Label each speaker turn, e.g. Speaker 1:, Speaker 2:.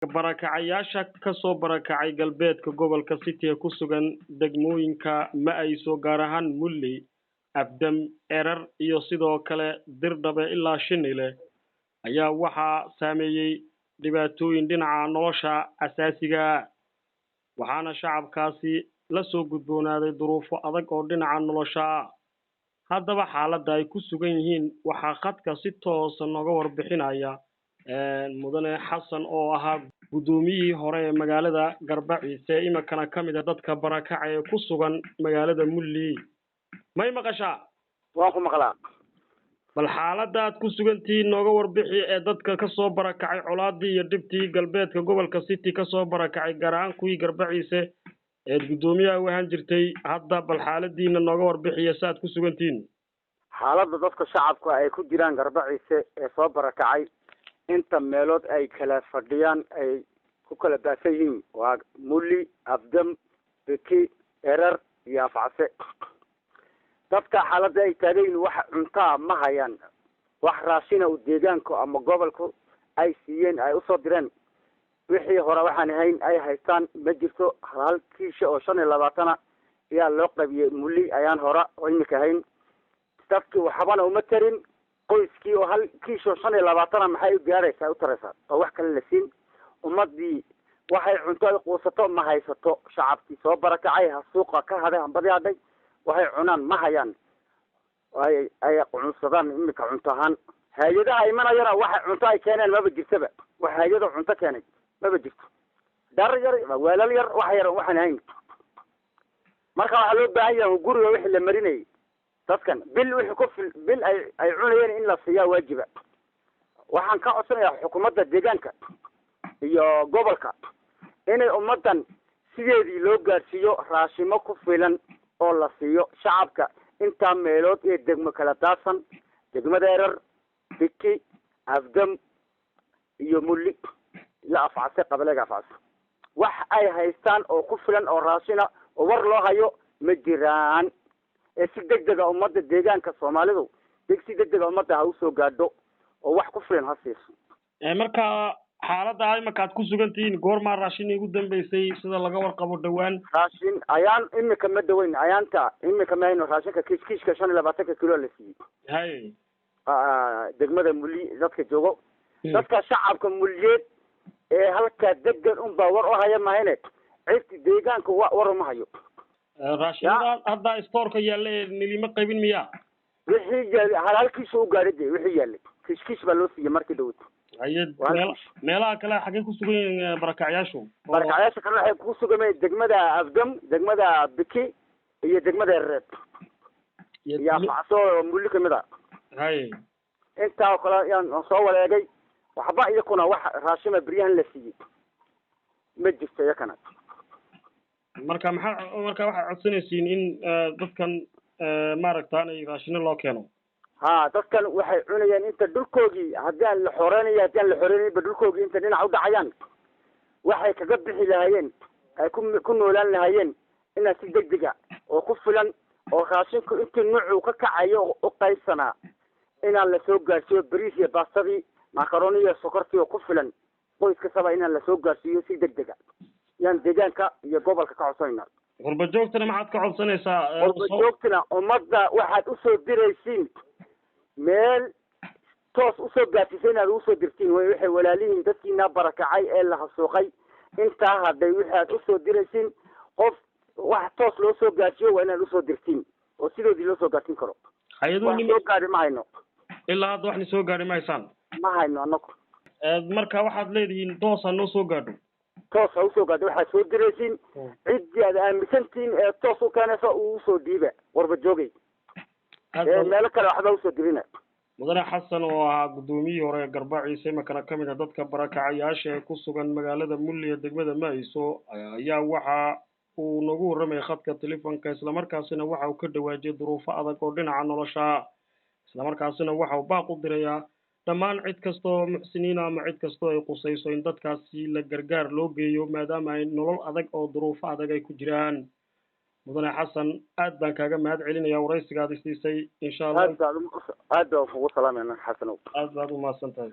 Speaker 1: Barakacayaasha ka soo barakacay galbeedka gobolka City ee ku sugan degmooyinka Ma'ayso, gaar ahaan Mulli, Afdam, Erar iyo sidoo kale Dirdhabe ilaa Shinile, ayaa waxaa saameeyey dhibaatooyin dhinaca nolosha asaasiga, waxaana shacabkaasi la soo gudboonaaday duruufo adag oo dhinaca nolosha. Haddaba xaaladda ay ku sugan yihiin waxaa khadka si toosa nooga warbixinaya Mudane Xasan oo ahaa guddoomiyihii hore ee magaalada Garbaciise, iminkana ka mid a dadka barakaca ee ku sugan magaalada Mulli. May maqashaa?
Speaker 2: Waan ku maqlaa.
Speaker 1: Bal xaaladda aad ku sugan tihiin nooga warbixi ee dadka kasoo barakacay colaadii iyo dhibtii galbeedka gobolka City kasoo barakacay, gaar ahaan kuwii Garbaciise eed guddoomiyaha u ahaan jirtay. Hadda bal xaaladiina nooga warbixiya si aad ku sugan tihiin.
Speaker 2: Xaaladda dadka shacabka ay ku jiraan Garbaciise ee soo barakacay, inta meelood ay kala fadhiyaan, ay ku kala baasan yihiin, waa Mulli, Afdam, Beki, Erar iyo Afcase. Dadka xaaladda ay taagayin, wax cuntaa ma hayaan, wax raashina uu deegaanku ama gobolku ay siiyeen, ay usoo direen wixii hore waxaan ahayn ay haystaan ma jirto. Hal kiisha oo 25-a ayaa loo qabiyey Mulli ayaan hore oo imika ahayn. Dadki waxbana uma tarin. Qoyskii oo hal kiish oo 25-a maxay u gaaraysaa, u taraysaa oo wax kale la siin? Ummadii waxay cunto ay quusato ma haysato. Shacabkii soo barakacay, ha suuqa ka haday, hambadii hadhay, waxay cunaan ma hayaan, ay cunsadaan imika cunto ahaan. Hay-adaha imanayana waxa cunto ay keeneen maba jirtaba. Wax hay-ada cunto keenay maba jirto. Dhar yar, weelal yar, wax yar waxaan ahayn. Marka waxaa loo baahan yahay guriga wixii la marinayay dadkan bil, wixii ku fil bil ay cunayeen in la siiyaa waajiba. Waxaan ka codsanayaa xukuumadda deegaanka iyo gobolka inay ummaddan sideedii loo gaarsiiyo raashimo ku filan oo la siiyo shacabka intaa meelood ee degmo kala daadsan: degmada Erar, Biki, Afdam iyo Mulli ila Afcase, qabaleega Afcase. Wax ay haystaan oo ku filan oo raashina oo war loo hayo ma jiraan. Ee si degdega ummadda deegaanka Soomaalidu si degdega ummadda ha usoo gaadho oo wax ku filan ha siiso.
Speaker 1: Marka xaaladda imika aad ku sugan tihiin, goormaa raashin igu dambeysay sida laga warqabo dhawaan?
Speaker 2: Raashin ayaan imika ma dhaweyn, ayaanta imika ma hayno raashinka. Kiish kiishka 25-ka kilo la siiyey degmada Mulli dadka joogo. Dadka shacabka Mulliyeed ee halkaa degan unbaa war u haya, mahayne cid deegaanka war uma hayo.
Speaker 1: Raashinada hadda stoorka yaalla ee nilima qaybin miyaa?
Speaker 2: Wixii yaal hal halkiisa u gaadhay dee, wixii yaallay kiish kiish baa loo siiyey markii dhawad.
Speaker 1: Haye, meelaha kale xaggee ku sugan yihiin barakacyaashu?
Speaker 2: Barakacyaasha kale waxay ku sugan degmada Afdam, degmada Biki iyo degmada Ereed iyo Afacso oo Mulli kamid a. Intaa oo kale yaan soo wareegay, waxba iyakuna wax raashima beryahan la siiyey ma jirto iyakana.
Speaker 1: Marka maxaa, marka waxaad codsanaysiin in dadkan maaragtaanay raashino loo keeno?
Speaker 2: Ha, dadkan waxay cunayaan inta dhulkoogii haddii aan la xoreynayo, haddii aan la xoreynaynba dhulkoogii inta dhinac u dhacayaan, waxay kaga bixi lahaayeen, ay ku noolaan lahaayeen, inaan si degdega oo ku filan oo raashinku intii nuucuu ka kacayo u qaybsanaa inaan lasoo gaarsiiyo, bariis iyo baastadii, makaroni iyo sokortii oo ku filan qoys kastaba inaan lasoo gaarsiiyo si degdega yaan deegaanka iyo gobolka ka codsanayna.
Speaker 1: Qurba joogtana maxaad ka codsanaysaa?
Speaker 2: Qurba joogtana ummadda waxaad usoo diraysiin meel toos usoo gaarsiisa inaad usoo dirtiin way. Waxay walaalihiin dadkiinaa barakacay ee la hasuuqay intaa hadhay, wixii aad usoo diraysiin qof wax toos loo soo gaarsiiyo waa inaad usoo dirtiin oo sidoodii loo soo gaarsiin karo. Wax soo gaadhi ma hayno.
Speaker 1: Ilaa hadda waxna soo gaadhi ma haysaan?
Speaker 2: Ma hayno anagu.
Speaker 1: Marka waxaad leedihiin toos ha noo soo gaadho?
Speaker 2: Toos ha usoo gaadho. Waxaad soo diraysiin ciddii aad aaminsantihiin ee toos u keenaysa uu usoo dhiiba, warba joogay ee meelo kale waxba usoo dirina.
Speaker 1: Mudane Xasan oo ahaa guddoomiyihii hore ee Garbaciise, iminkana ka mid ah dadka barakacayaasha ee ku sugan magaalada Mulli ee degmada Ma'ayso, ayaa waxa uu nagu warramayay khadka telefoonka, islamarkaasina waxa uu ka dhawaajiyay duruufo adag oo dhinaca nolosha, islamarkaasina waxa uu baaq u dirayaa dhammaan cid kastoo muxsiniina ama cid kastoo ay qusayso in dadkaasi la gargaar loo geeyo, maadaama ay nolol adag oo duruufo adag ay ku jiraan. Mudane Xasan, aad baan kaaga mahad celinaya waraysigaad isiisay, insha Allah.
Speaker 2: Aad baan aad baan kugu salaamayna, Xasanow.
Speaker 1: Aad baad umahadsan tahay.